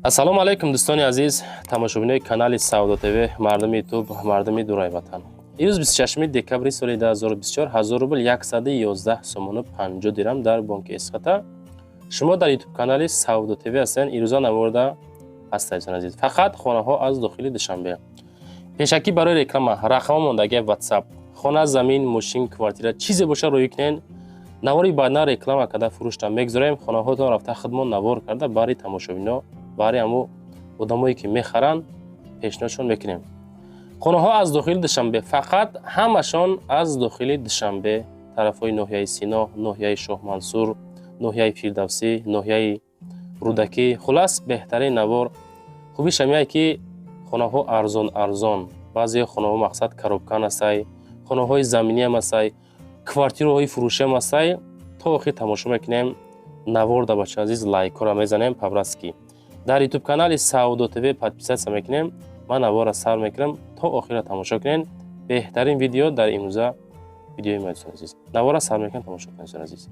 Ассалому алайкум, дӯстони азиз, тамошобинои канали Савдо ТВ, мардуми Ютуб, мардуми дураи ватан. Имрӯз 26 декабри соли 2024, 1000 рубл 111 сомону 50 дирам дар бонки Эсхата. Шумо дар Ютуб канали Савдо ТВ ҳастед. Ирӯза наворда ҳастед, дӯстони азиз. Фақат хонаҳо аз дохили Душанбе. Пешакӣ барои реклама рақамҳо мондагия WhatsApp. Хона, замин, мошин, квартира, чизе боша, рӯй кунед. Навори баъдна реклама карда фурӯшта мегузорем. Хонаҳотон рафта худмон навор карда барои тамошобино, барои ҳамун одамое ки мехаранд, пешниҳодшон мекунем. Хонаҳо аз дохили Душанбе, фақат ҳамашон аз дохили Душанбе, тарафҳои ноҳияи Сино, ноҳияи Шоҳмансур, ноҳияи Фирдавсӣ, ноҳияи Рӯдакӣ. Хулас, беҳтарин навор. Хубиш ҳамяе ки хонаҳо арзон арзон. Баъзеи хонаҳо, мақсад, коробкан ҳастай, хонаҳои заминиам ҳастай, квартираҳои фурӯшиам ҳастай. То охир тамошо мекунем наворда, бача азиз, лайкҳоро мезанем по-братски. Дар Ютуб канали Савдо ТВ подписаться мекунем. Ман наворро сар мекунам, то охира тамошо кунед. Беҳтарин видео дар имрӯза видеои ма, дӯстони азиз. Наворро сар мекунем, тамошо кунед, дӯстони азиз.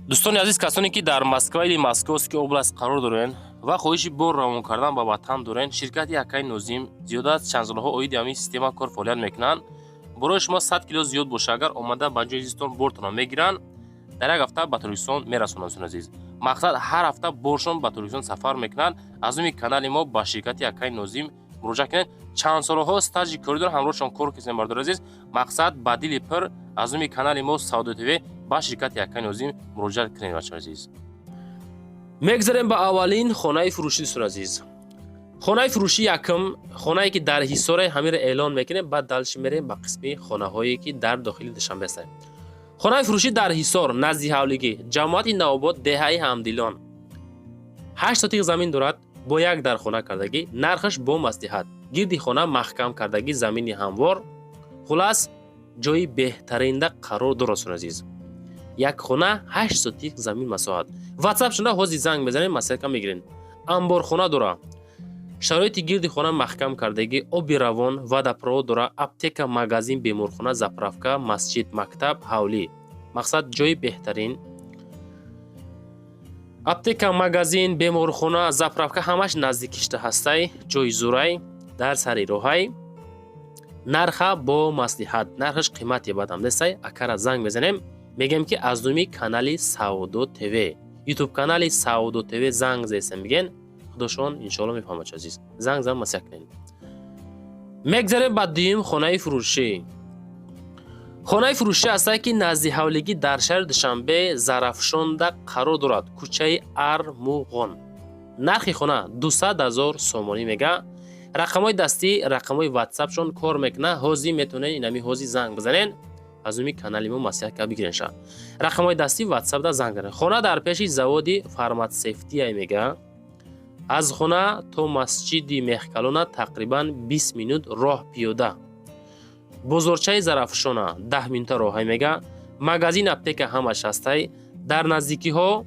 Дӯстони азиз, касоне ки дар Москва или Московский область қарор дорен ва хоҳиши бор равон кардан ба ватан дорен, ширкати Акаи Нозим зиёда аз чанд солҳо оиди ҳамин система кор фаъолият мекунанд. Борои шумо 100 кило зиёд боша, агар омада ба ҷои зистон бортонро мегиранд, дар як ҳафта ба Тоҷикистон мерасонанд, дӯстони азиз. Мақсад, ҳар ҳафта боршон ба Тоҷикистон сафар мекунанд. Аз номи канали мо ба ширкати Акаи Нозим муроҷиат кунед. Чанд солҳо стажи корӣ доранд, ҳамроҳшон кор кардем, бардори азиз. Мақсад, ба дили пир аз номи канали мо Савдо ТВ ба ширкати Акаи Нозим муроҷиат кунед, бачаҳои азиз. Мегзарем ба аввалин хонаи фурӯшӣ, дӯстони азиз. Хонаи фурӯшӣ якум, хонае ки дар Ҳисоре, ҳаминро эълон мекунем, баъд дальше мерем ба қисми хонаҳое ки дар дохили Душанбе ҳастанд. Хонаи фурӯшӣ дар Ҳисор, назди ҳавлигӣ, ҷамоати Навобод, деҳаи Ҳамдилон. 8 сотиқ замин дорад бо як дархона кардагӣ, нархаш бо маслиҳат. Гирди хона маҳкам кардагӣ, замини ҳамвор. Хулас, ҷои беҳтаринда қарор дорад, дӯстони азиз. Як хона, 8 сотиқ замин масоҳат. WhatsApp шуда ҳозир занг мезанем, маслиҳатка мегирем. Амборхона дора. Шароити гирди хона маҳкам кардагӣ, оби равон, водопровод дора, аптека, магазин, беморхона, заправка, масҷид, мактаб, ҳавлӣ. Мақсад, ҷои беҳтарин. Аптека, магазин, беморхона, заправка ҳамаш наздикишта ҳастай, ҷои зурай, дар сари роҳай. Нарха бо маслиҳат, нархаш қимате бадам нестай. Акара занг мезанем, мегӯем ки аз номи канали Савдо ТВ, Ютуб канали Савдо ТВ занг зесем, мегӯен, худошон иншоалло мефаҳмад. Азиз, занг зан, маслиҳат кунед. Мегзарем ба дуюм хонаи фурӯшӣ. Хонаи фурӯшӣ ҳастае ки назди ҳавлигӣ дар шаҳри Душанбе, Зарафшонда қарор дорад, кӯчаи Армуғон. Нархи хона 200 000 сомонӣ мега. Рақамҳои дастӣ, рақамҳои ватсапшон кор мекунад. Ҳозир метавонед инами ҳозир занг бизанед, аз номи канали мо маслиҳат ка бигирен ша. Рақамҳои дастӣ ватсапда занг занед. Хона дар пеши заводи фарматсевтия мега. Аз хона то масҷиди Мехкалона тақрибан 20 минут роҳ пиёда. Бозорчаи Зарафшона 10 минута роҳай мега. Магазин, аптека ҳамаш ҳастай. Дар наздикиҳо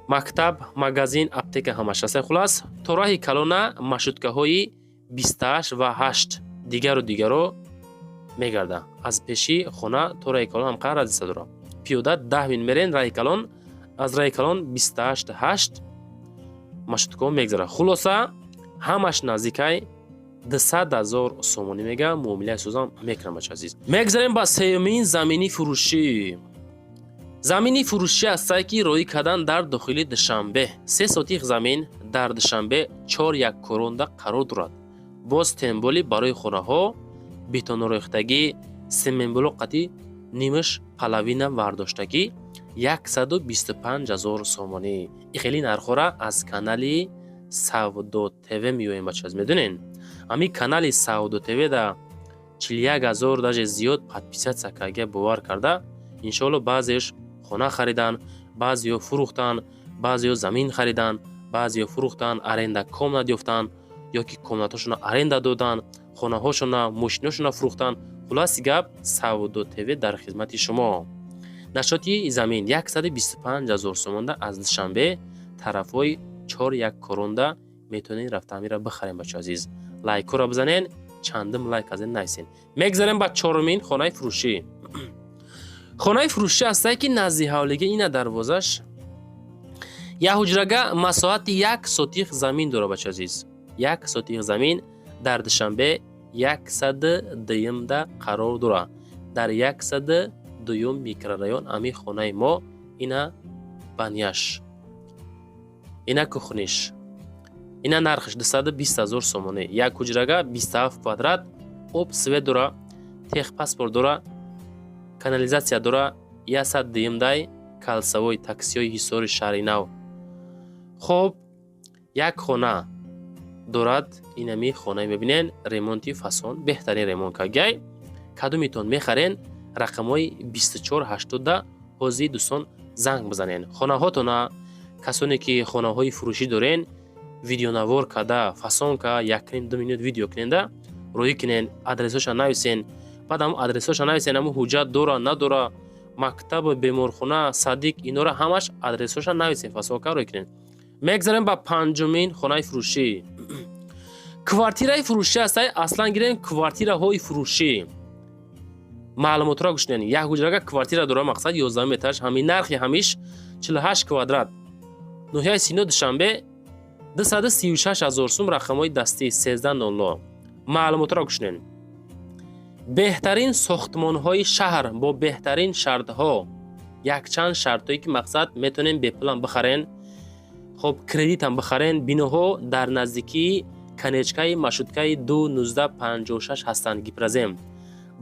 мактаб, магазин, аптека ҳамаш ҳастай. Хулас, то роҳи калона маршруткаҳои 28 ва 8, дигару дигаро мегарда. Аз пеши хона то роҳи калон ҳамқадр радиса дорад. Пиёда 10 минут мерен раҳи калон, аз раҳи калон 28 8 маршруткаҳо мегзарад. Хулоса, ҳамаш наздикай. 200 000 сомонӣ мега, муомилаи созам мекунам, бача азиз. Мегзарем ба сеюмин замини фурӯшӣ. Замини фурӯшӣ ҳастае ки роӣ кардан дар дохили Душанбе. 3 сотиқ замин дар Душанбе, чор як коронда қарор дорад. Боз темболи барои хонаҳо бетонорехтагӣ, семенблок қати нимаш половина вардоштагӣ, 125 000 сомонӣ. И хеле нархҳоро аз канали Савдо ТВ меоем, бача аз, медонен, ҳамин канали Савдо ТВ да 41 000 даже зиёд подписаться карда, бовар карда, иншоалло, баъзеаш хона харидан, баъзеҳо фурӯхтанд, баъзеҳо замин харидан, баъзеҳо фурӯхтанд, аренда комнат ёфтанд ё ки комнатҳошонро аренда доданд, хонаҳошона, мошиношонро фурӯхтанд. Хулоси гап, Савдо ТВ дар хизмати шумо. Нашоти замин 125 ҳазор сомонда аз Душанбе, тарафҳои чор як коронда метавонед рафта амира бихарем, бачо азиз. Лайкҳоро бизанен, чандум лайк азен нависен. Мегзарем ба чорумин хонаи фурӯшӣ. Хонаи фурӯшӣ ҳастае, ки назди ҳавлига, ина дарвозаш. Як ҳуҷрага, масоҳати 1 сотих замин дора, бача азиз. 1 сотих замин дар Душанбе 102-юмда қарор дора. Дар 102-юм микрорайон ами хонаи мо. Ина баняш, ина кухниш, ина нархш 220 000 сомонӣ. Як ҳуҷрага, 27 квадрат, об, свет дора, техпаспорт дора, канализация дора. 102-юмдай, кольцевой, таксиҳои Ҳисори, Шаҳри Нав. Хоб, як хона дорад. Инами хонаи мебинен, ремонти фасон, беҳтарин ремонт кагай. Кадомитон мехарен, рақамҳои 2480 ҳозир, дӯстон, занг бизанен. Хонаҳотона, касоне ки хонаҳои фурӯшӣ дорен, видеонавор карда, фасонка, якним ду минут видео куненда роҳӣ кунен, адресҳоша нависен. Баъд ҳамо адресҳоша нависен, ҳамо ҳуҷҷат дора, надора, мактаб, беморхона, садик, инора ҳамаш адресҳоша нависен, фасонка роҳӣ кунен. Мегзарем ба панҷумин хонаи фурӯшӣ. Квартираи фурӯшӣ ҳастай. Аслан гирем, квартираҳои фурӯшӣ, маълумотро гӯш кунед. Як ҳуҷрага квартира дора, мақсад 11 этаж, ҳамин нархи ҳамиш 48 квадрат, ноҳияи Сино, Душанбе, 236 000 сум, рақамҳои дастӣ 1300. Маълумотро гӯш кунед. Беҳтарин сохтмонҳои шаҳр бо беҳтарин шартҳо, якчанд шартҳое ки мақсад метавонем бепулам бихарен, хоб, кредитам бихарен. Биноҳо дар наздикии конечкаи маршруткаи 2 19 56 ҳастанд. Гипрозем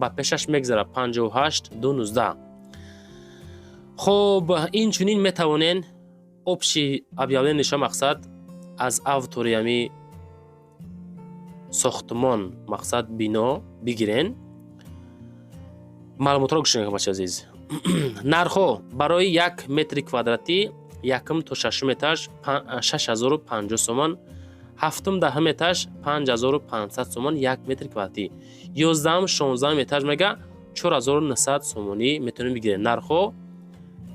ба пешаш мегзарад, 58 2 19. Хоб, инчунин метавонен общий объявлениеша, мақсад аз автори ами сохтмон, мақсад бино бигирен. Маълумотро гӯш кунед, бача азиз. Нархҳо барои 1 метри квадратӣ: якум то шашум этаж 6050 сомон, ҳафтум, 10-ум этаж 5500 сомон 1 метри квадратӣ, 11-ум, 16-ум этаж мега 4900 сомонӣ метавонем бигирем. Нархҳо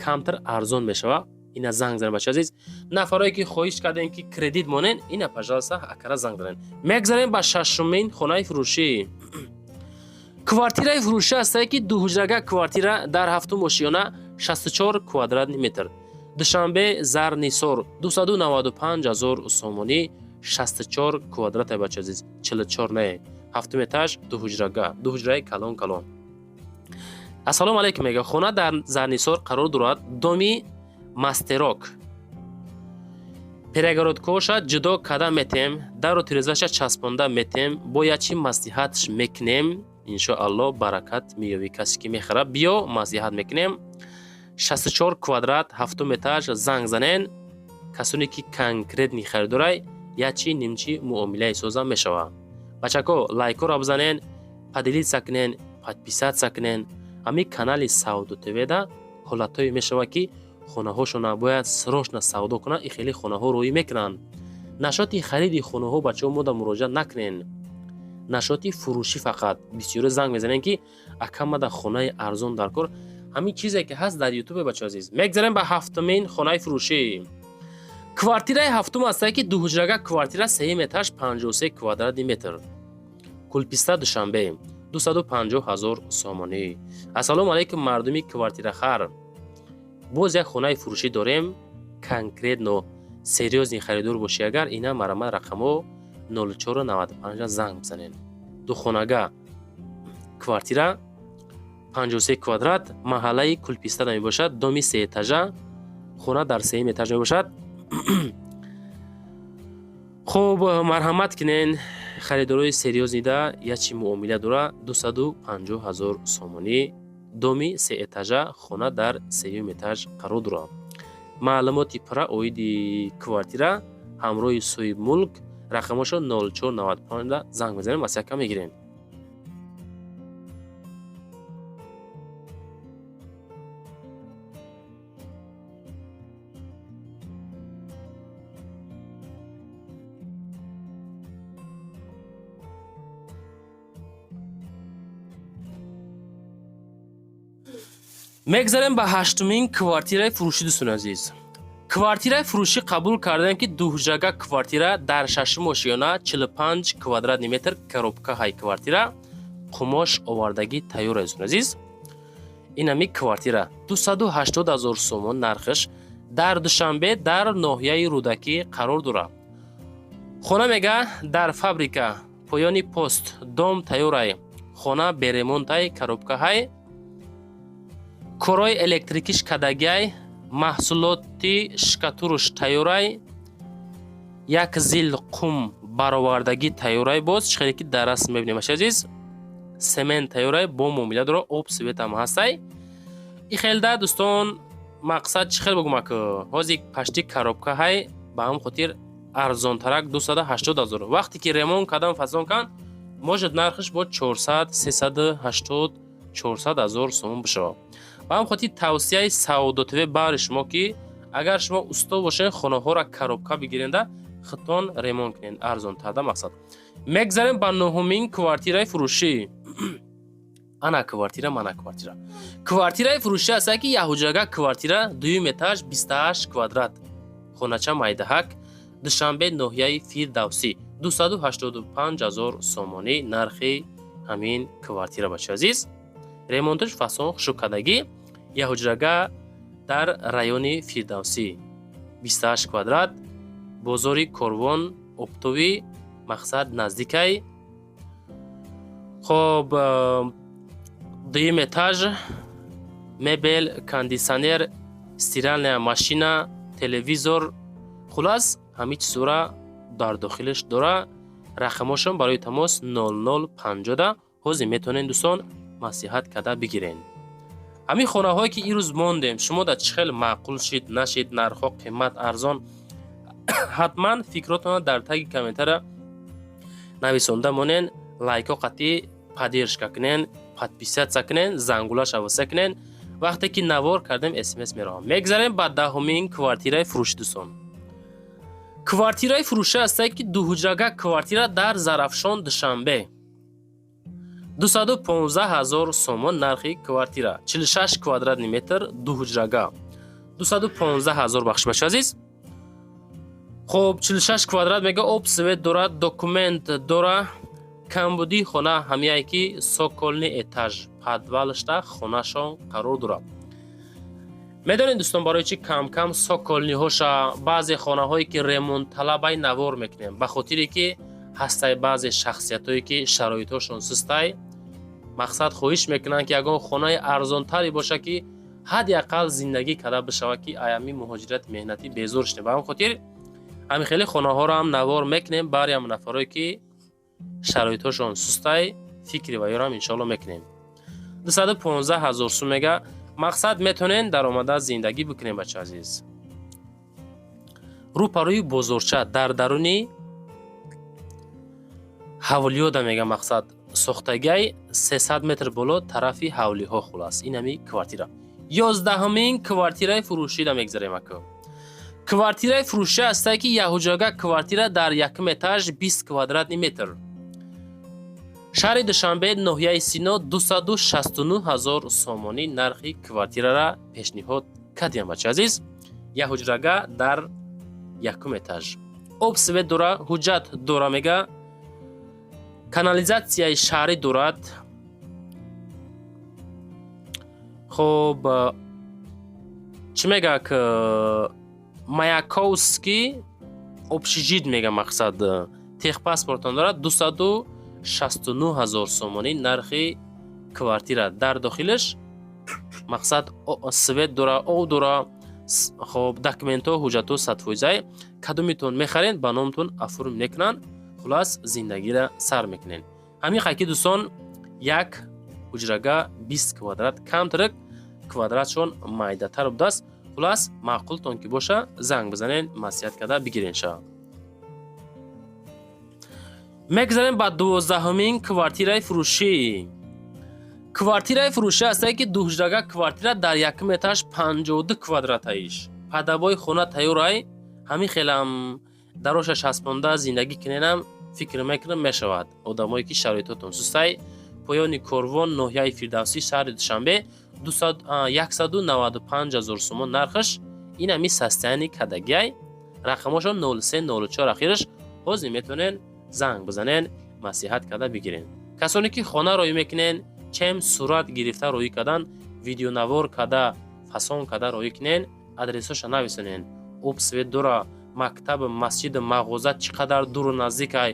камтар арзон мешавад. Ина занг занед, бача азиз. Нафарое ки хоҳиш кардем, ки кредит монен, ина, пожалуйста, акара занг занед. Мегзарем ба шашумин хонаи фурӯшӣ. Квартираи фурӯшӣ ҳастае, ки дуҳуҷрага квартира дар ҳафтум ошиёна, 64 квадратный метр, Душанбе, Зарнисор, 295 ҳазор сомонӣ, 64 квадрата, бача азиз, 44 не, ҳафтум этаж, дуҳуҷрага, дуҳуҷраи калон калон. Ассалому алайкум, мега. Хона дар Зарнисор қарор дорад, доми мастерок. Перегородкоша ҷудо карда метем, дару тирезаша часпонда метем, бояд чӣ маслиҳатш мекунем. Иншоалло, баракат меёбӣ. Касе ки мехара, биё, маслиҳат мекунем. 64 квадрат, ҳафтум этаж, занг занен. Касоне ки конкретный харидорай, ячи нимчи муомилаи соза мешавад. Бачако, лайкоро бизанен, поделиться кунен, подписаться кунен. Ҳамин канали Савдо ТВда ҳолатҳое мешавад, ки хонаҳошона бояд срочно савдо кунанд, и хеле хонаҳо роӣ мекунанд. Нашоти хариди хонаҳо, бачаҳо, мода муроҷиат накунен, нашоти фурӯшӣ фақат. Бисёре занг мезанем, ки ака, мада хонаи арзон дар кор. Ҳамин чизе ки ҳаст дар ютубе, бачо азиз. Мегзарем ба ҳафтумин хонаи фурӯшӣ. Квартираи ҳафтум ҳастае, ки дуҳуҷрага квартира, сеюм этаж, 53 квадратный метр, Кулписта, Душанбе, 250 ҳазор сомонӣ. Ассалому алайкум, мардуми квартирахар! Боз як хонаи фурӯшӣ дорем. Конкретно серьёзный харидор бошӣ агар, ина марама рақамҳо 0495 занг бизанед. Духонага квартира, 53 квадрат, маҳаллаи Кулпистада мебошад, доми сеэтажа, хона дар сеюм этаж мебошад. Хуб, марҳамат кунен. Харидорои серьёзныйда ячи муомила дора. 250 ҳазор сомонӣ, доми сеэтажа, хона дар сеюм этаж қарор дорад. Маълумоти пурра оиди квартира ҳамроҳи соҳибмулк, рақамошо 0495 занг мезанем, маслиҳатка мегирем. Мегзарем ба ҳаштумин квартираи фурӯшӣ. Дӯстони азиз, квартираи фурӯшӣ қабул кардем, ки дуҳуҷрага квартира дар шашум ошиёна, 45 квадратный метр, коробка ҳай квартира, қумош овардагӣ тайёр. Дӯстони азиз, Инами квартира 280 ҳазор сомон нархш, дар Душанбе, дар ноҳияи Рӯдакӣ қарор дорад. Хона мега дар фабрика, поёни пост, дом тайёрай, хона бе ремонтай, коробкаҳай, корои электрикиш кадагиай, маҳсулоти штукатурш тайёрай, як зил қум баровардагӣ тайёрай. Боз чӣ хеле ки дар расм мебинем, аши азиз, семент тайёрай, бо муомила дора, об, светам ҳастай. И хелда, дӯстон, мақсад чӣ хел бугумак, ҳозир пашти коробкаҳай, ба ҳамн хотир арзонтарак 280 ҳазор. Вақте ки ремонт кардан, фасон кан, может, нархш бо 400, 380, 400 ҳазор сомон бишавад. Ба ҳамн хотир тавсияи Саодатв баҳри шумо, ки агар шумо усто бошед, хонаҳоро коробка бигиренда, худтон ремонт кунед, арзонтарда. Мақсад, мегзарем ба нуҳумин квартираи фурӯшӣ. Ана квартира, мана квартира. Квартираи фурӯшӣ аста, ки якҳуҷрага квартира, дуюм этаж, 28 квадрат, хонача майдаҳак, Душанбе, ноҳияи Фирдавсӣ, 285 ҳазор сомонӣ нархи ҳамин квартира. Бачи азиз, ремонташ фасон, хушуккардагӣ, якҳуҷрага дар райони Фирдавсӣ, 28 квадрат, бозори Корвон оптовый, мақсад, наздикай. Хоб, дуюм этаж, мебел, кондитсионер, стиральная машина, телевизор, хулас, ҳамин чизҳоро дар дохилаш дора. Рақамошон барои тамос 0050. Ҳозир метавонед, дӯстон, маслиҳат карда бигирен. Ҳамин хонаҳое ки ирӯз мондем, шумо дар чӣ хел маъқул шид, нашид, нархҳо қимат, арзон, ҳатман фикротонро дар таги комментария нависонда монен, лайкҳо қатъӣ поддержка кунен, подписаться кунен, зангулаш авоса кунен. Вақте ки навор кардем, СМС меравам. Мегзарем ба 10-умин квартираи фурӯши. Дӯстон, квартираи фурӯшӣ ҳастае, ки дуҳуҷрага квартира дар Зарафшон, Душанбе, 215 ҳазор сомон нархи квартира, 46 квадратный метр, дуҳуҷрага, 215 ҳазор. Бахши, бачи азиз, хоб, 46 квадрат мега, об, свет дорад, документ дора. Камбудии хона ҳамияе, ки цокольный этаж, подвалшда хонашон қарор дорад. Медонед, дӯстон, барои чӣ камкам цокольныйҳоша, баъзе хонаҳое ки ремонтталабай, навор мекунем? Ба хотире ки ҳастай баъзе шахсиятҳое, ки шароитҳошон сустай, мақсад, хоҳиш мекунанд, ки ягон хонаи арзонтаре боша, ки ҳадди ақал зиндагӣ карда бишавад, ки аями муҳоҷирати меҳнатӣ безор шудем. Ба ҳамин хотир ҳамин хеле хонаҳоро ҳам навор мекунем. Бари ҳам нафарое ки шароитҳошон сустай, фикри ваёрам иншоалло мекунем. 215 ҳазор сум мега, мақсад, метавонен даромада зиндагӣ бикунем. Бача азиз, рӯпарӯи бозорча, дар даруни ҳавлиёда мега, мақсад, сохтагиай 300 метр боло тарафи ҳавлиҳо. Хулас, инами квартира. 11-умин квартираи фурӯшида мегзарем. Ака, квартираи фурӯшӣ ҳастае, ки якҳуҷрага квартира дар якум этаж, 20 квадратный метр, шаҳри Душанбе, ноҳияи Сино, 269 ҳазор сомонӣ нархи квартирара пешниҳод кардем. Бачи азиз, якҳуҷрага дар якум этаж, об, свет дора, ҳуҷҷат дора, мега, канализатсияи шаҳрӣ дорад. Хоб, чӣ мега, Маяковский общежит мега, мақсад, техпаспортон дорад. 269 ҳазор сомонӣ нархи квартира. Дар дохилаш, мақсад, свет дора, об дора. Хоб, документҳо, ҳуҷҷатҳо 100%-ай. Кадомитон мехарен, ба номтон оформ мекунанд. Хулас, зиндагиро сар мекунен. Ҳамин хайки, дӯстон, як ҳуҷрага, 20 квадрат, камтарак квадратшон майдатар будааст. Хулас, маъқултон ки боша, занг бизанен, маслиҳат карда бигирен ша. Мегзарем ба 12-умин квартираи фурӯшӣ. Квартираи фурӯшӣ ҳастае, ки дуҳуҷрага квартира дар якум этаж, 52 квадратаиш, падабои хона тайёрай. Ҳамин хелам дароша часпонда зиндагӣ куненам, фикр мекунам, мешавад. Одамое ки шароитотон сустай, поёни Корвон, ноҳияи Фирдавсӣ, шаҳри Душанбе, 195 ҳазор сомон нархаш. Ин ҳами состояние кадагиай. Рақамошон 0304 ахираш. Ҳозир метавонен занг бизанен, маслиҳат карда бигирен. Касоне ки хона роӣ мекунен, чем сурат гирифта роӣ кардан, Видеонавор када, фасон када роӣ кунен, адресоша нависонен. Об, свет дора, мактаб, масҷид, мағоза чӣ қадар дуру наздикай,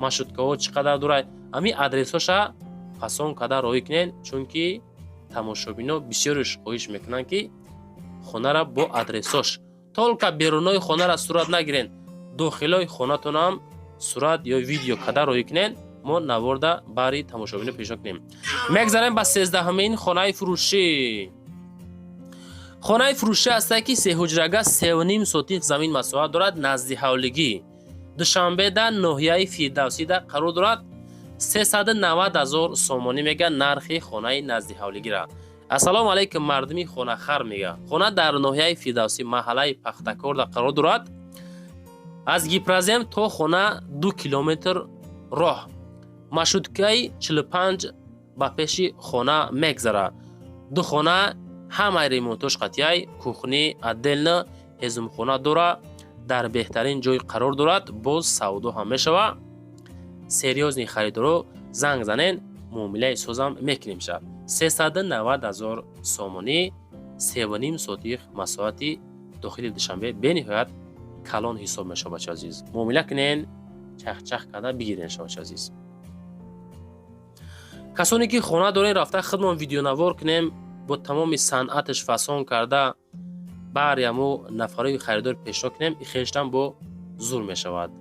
маршруткаҳо чӣ қадар дурай, ҳамин адресоша фасон када роӣ кунен, чунки тамошобино бисёриш хоҳиш мекунанд, ки хонара бо адресош, только берунои хонара сурат нагирен, дохилои хонатонам сурат ё видео када роӣ кунен, мо наворда бари тамошобино пешниҳод кунем. Мегзарем ба 13-ҳамин хонаи фурӯшӣ. Хонаи фурӯшӣ ҳастае, ки сеҳуҷрага, 3,5 сотих замин масоҳат дорад, назди ҳавлигӣ, Душанбеда, ноҳияи Фирдавсида қарор дорад. 390 000 сомонӣ мега нархи хонаи назди ҳавлигира. Ассалому алайкум, мардуми хонахар, мега. Хона дар ноҳияи Фирдавсӣ, маҳаллаи Пахтакорда қарор дорад. Аз Гипрозем то хона 2 километр роҳ, маршруткаи 45 ба пеши хона мегзарад. Ду хона, ҳамаи ремонтош қатъияй, кухни отдельно, ҳезумхона дора, дар беҳтарин ҷой қарор дорад. Боз савдо ҳам мешавад. Серьёзный харидоро занг занен, муомилаи созам мекунем. Ша 390 000 сомонӣ, 3,5 сотих масоҳати, дохили Душанбе бениҳоят калон ҳисоб мешавад. Бача азиз, муомила кунен, чахчах карда бигирен. Ша, бача азиз, касоне ки хона дорем, рафта худмон видеонавор кунем, бо тамоми санъаташ фасон карда баъри ҳамо нафарои харидор пешниҳод кунем. Хештан бо зур мешавад.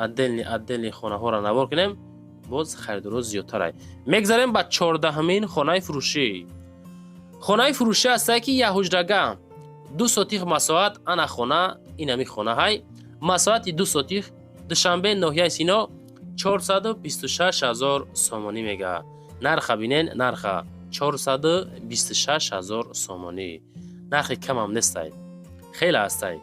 Отдельный отдельный хонаҳоро навор кунем, боз харидоро зиёдтарай. Мегзарем ба 14-ҳамин хонаи фурӯшӣ. Хонаи фурӯшӣ ҳастае, ки якҳуҷрага, 2 сотих масоҳат. Ана хона, инами хонаҳай, масоҳати 2 сотих, Душанбе, ноҳияи Сино, 426 ҳазор сомонӣ мега нарха. Бинен нарха, 426 ҳазор сомонӣ. Нархи камам нестай, хеле ҳастай.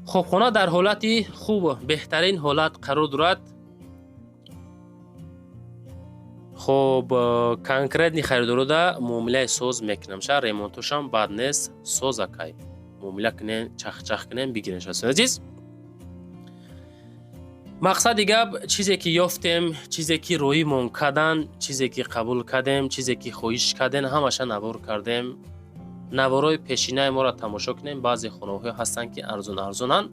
Хуб, хона дар ҳолати хуб, беҳтарин ҳолат қарор дорад. Хуб, конкретный харидорода муомилаи соз мекунам. Ша ремонтошам бад нест, соз акай. Муомила кунем, чахчах кунем, бигирем. Шаси азиз, мақсади гап, чизе ки ёфтем, чизе ки роимон кадан, чизе ки қабул кардем, чизе ки хоҳиш кардем, ҳамаша навор кардем. Наворои пешинаи моро тамошо кунем. Баъзе хонаҳое ҳастанд, ки арзон арзонанд,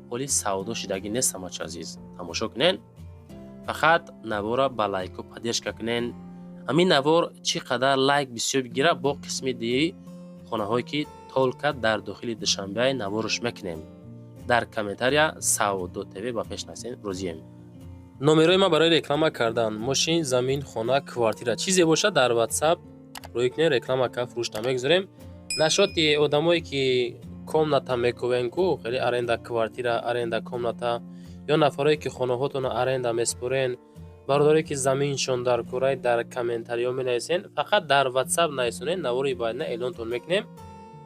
ҳоли савдо шидагӣ нестам. Бача азиз, тамошо кунен, фақат навора ба лайку поддержка кунен. Ҳамин навор чӣ қадар лайк бисёр бигира, бо қисми дии хонаҳое ки только дар дохили Душанбеа наворш мекунем. Дар комментария Савдо ТВ ба пеш насен, розием. Номерои ман барои реклама кардан: мошин, замин, хона, квартира, чизе бошад, дар Ватсап рӯй кунед, реклама ка фурӯш намегузорем. Нашоти одамое ки комната мекувен ку, хеле аренда квартира, аренда комната, ё нафарое ки хонаҳотонро аренда меспорен, бародаре ки заминшон дар курай, дар комментариҳо менависен. Фақат дар Ватсап нависонен, навори баъдина эълонтон мекунем,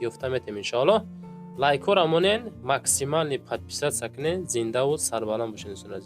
ёфта метем, иншоаллоҳ. Лайкҳоро монен, максимальный подписаться кунен. Зиндаву сарбаланд бошед, дӯстони азиз.